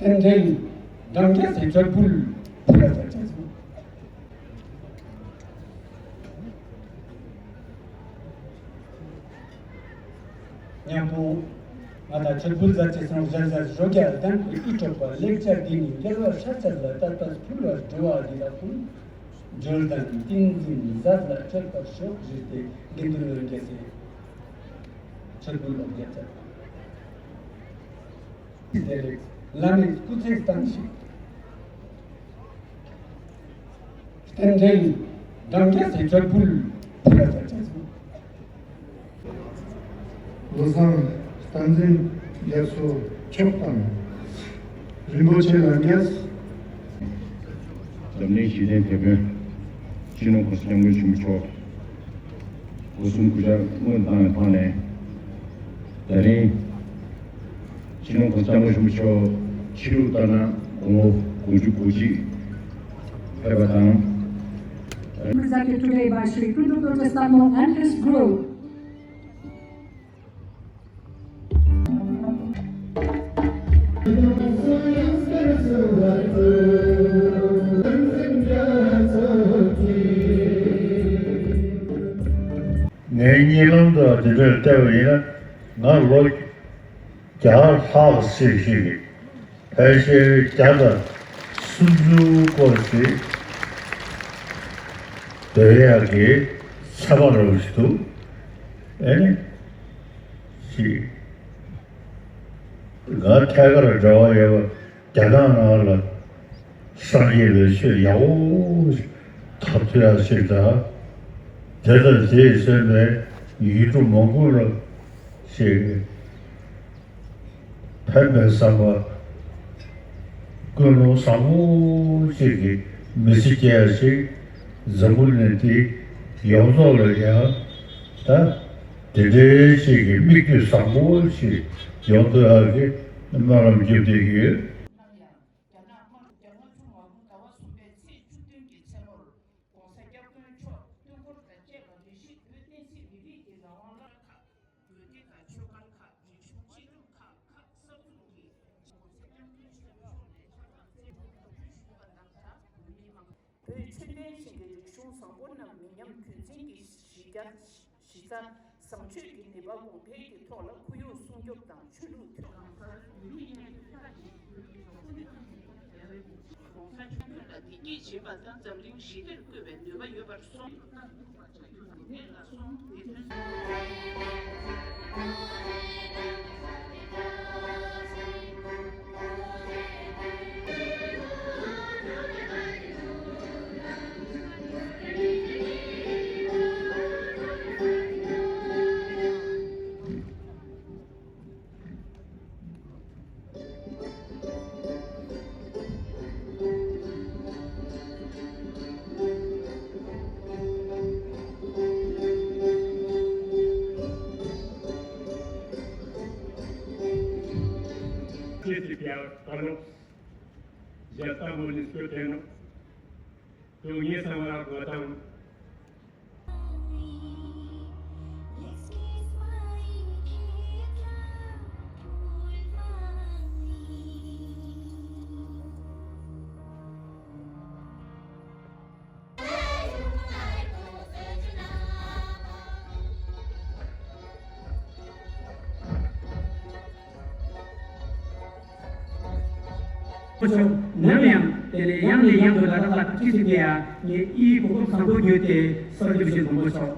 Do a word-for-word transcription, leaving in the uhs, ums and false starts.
རྟེན་འབྲེལ་འབྲང་རྒྱས་སེམས་མཆོག་ཕུལ། ཕུལ་ལ་བྱ་བྱ་སོང་། མཉམ་པོ་ང་དང་ཆོས་ཕུལ་མཛད་ཅེས་སོང་། ཞལ་ཟས་ཞོ་རྒྱལ་དང་ཨི་སྤྲོག་པ་ལེགས་སྦྱར་འདི་ནི་རྒྱལ་བ་ཤཱཀྱ་ལ་དད་པ་ཕུལ་བར་འགྲོ་བ་འདི་ལ་ཕུལ། འབྱོར་ལྡན་ཏིང་འཛིན་ཟས་ལ་སྤྱོད་པར་ཤོག་ཞུས་ཏེ་དགེ་འདུན་རྣམས་ཀྱིས་ཆོས་ཕུལ་ལ་བརྒྱབ་ཚར། དེ་རེད། བླ་མའི་སྐུ་ཚེ་བརྟན་ཞིང་། རྟེན་འབྲེལ་འབྲང་རྒྱས་སེམས་མཆོག་ཕུལ། ཕུལ་ལ་བྱ་བྱ་སོང་། བློ་བཟང་བསྟན་འཛིན་རྒྱ་མཚོ་མཆོག་དང་། རིན་པོ་ཆེ་ལྷན་རྒྱས། འཛམ་གླིང་ཞི་བདེའི་དེད་དཔོན་སྤྱི་ནོར་༸གོང་ས་༸སྐྱབས་མགོན་ཆེན་པོ་མཆོག་སྒོ་གསུམ་གུས་ཕྱག་སྔོན་བཏང་བའི་ཐོག་ནས། ད་རིང་སྤྱི་ནོར་༸གོང་ས་༸སྐྱབས་མགོན་ཆེན་པོ་མཆོག་ཕྱི་རུ་ལྟ་ན་དགུང་ལོ་དགུ་བཅུ་གོ་གཅིག་ཕེབས་པ་དང་། Presented today by Shri Kundu Doctor Sangmo and his group. ངས་གཉིད་ལམ་དུ་འདི་འདྲར་བལྟས་པ་ཡིན་ན། ང་ལོ་བརྒྱ་ལྷག་ཙམ་ཞིག་གི་ཕལ་ཆེར་བརྒྱ་དང་སུམ་ཅུ་སྐོར་ཞིག་སྡོད་ཡག་གི་ཚད་མ་རོབ་ཞིག་འདུག་ཨེ་ནི། ཞིག་ང་ཐད་ཀར་འབྲེལ་བ་ཡོད་པ། རྒྱ་ནག་ནང་ལ་སངས་རྒྱས་པའི་ཆོས་ཡག་པོ་ཞིག་ཐོབ་ཐུབ་ཡག་ཞིག་དང་། དེ་དང་དེས་མཚོན་པའི་ཡུལ་གྲུ་མང་པོ་ལ་ཞིག་ཕན་པའི་བསམ་པ་ཀུན་སློང་བཟང་པོ་ཞིག་གི་མི་ཚེ་སྐྱེལ་ཡག་ཞིག་འཛམ་བུ་གླིང་འདི་ཡོངས་རྫོགས་ལ་ཡང་ད་དེ་འདྲའི་ཞིག་གི་མིག་ལྟོས་བཟང་པོ་ཞིག་ཡོང་ཐུབ་ཡག་གི་སྨོན་ལམ་རྒྱབ་བསྡད་ཀྱི་ཡོད། རྒྱ་ནག་དམར་རྒྱ་ལྔ་བཅུ་ང་དགུ་ཟླ་བ་གསུམ་པའི་ཚེས་བཅུ་བདུན་གྱི་མཚན་མོར་༸གོང་ས་༸སྐྱབས་མགོན་མཆོག་སྟོན་འཁོར་དང་བཅས་པ་རེ་ཞིག་བོད་བསྟན་སྲིད་མི་རིགས་ཀྱི་རང་དབང་ལ་ཁག་དགོན་སྡེ་དང་ཆོས་སྒར་ཁག་རིག་གཞུང་སྤྱི་ཁྱབ་ཁག་ཁག་གསར་འཛུགས་ཀྱིས་༸གོང་ས་༸སྐྱབས་མགོན་ཆེན་པོ་མཆོག་ནས་ཕྱག་དང་རྩེ་མོ་གོ་སྒྲིག་ཞུས་པ་དང་སྦྲགས། བོད་མཆོད་རྟེན་ཞིག་གི་རིག་གཞུང་བཟང་པོ་རྣམས་མི་ཉམས་རྒྱུན་འཛིན་གྱི་གཞི་རྒྱ། གཞི་རྩ་བཟང་སྤྱོད་ཀྱི་ནུས་པ་གོང་འཕེལ་གྱི་ཐོག་ལ་ཁོར་ཡུག་སྲུང་སྐྱོབ་དང་ཆོས་ལུགས་མཐུན། གོང་ས་མཆོག་ལ་བདེ་སྐྱིད་སྦྱིན་པ་དང་འཛམ་གླིང་ཞི་བདེར་བཀོད་པའི་ནུས་པ་ཡོད་པར་སོང་། ཁྱེད་ཀྱི་བར་ཀ་ལོ་ཞབས་ཏ་མོ་ནི་སྐྱོ་དེ་ནོ། དུ་ངེས་སམ་ར་གོ་དང་། ནམ་ཡང་དེ་ནས་ཡང་ནས་ཡང་དུ་ལ་དྭགས་ལ་ཁྲིད་ཟིན་པའི་ངས་ཨིའི་གོ་སྐབས་བཟང་པོ་བརྒྱུད་དེ་གསོལ་འདེབས་ཞུ་དགོངས་པ་ཆོག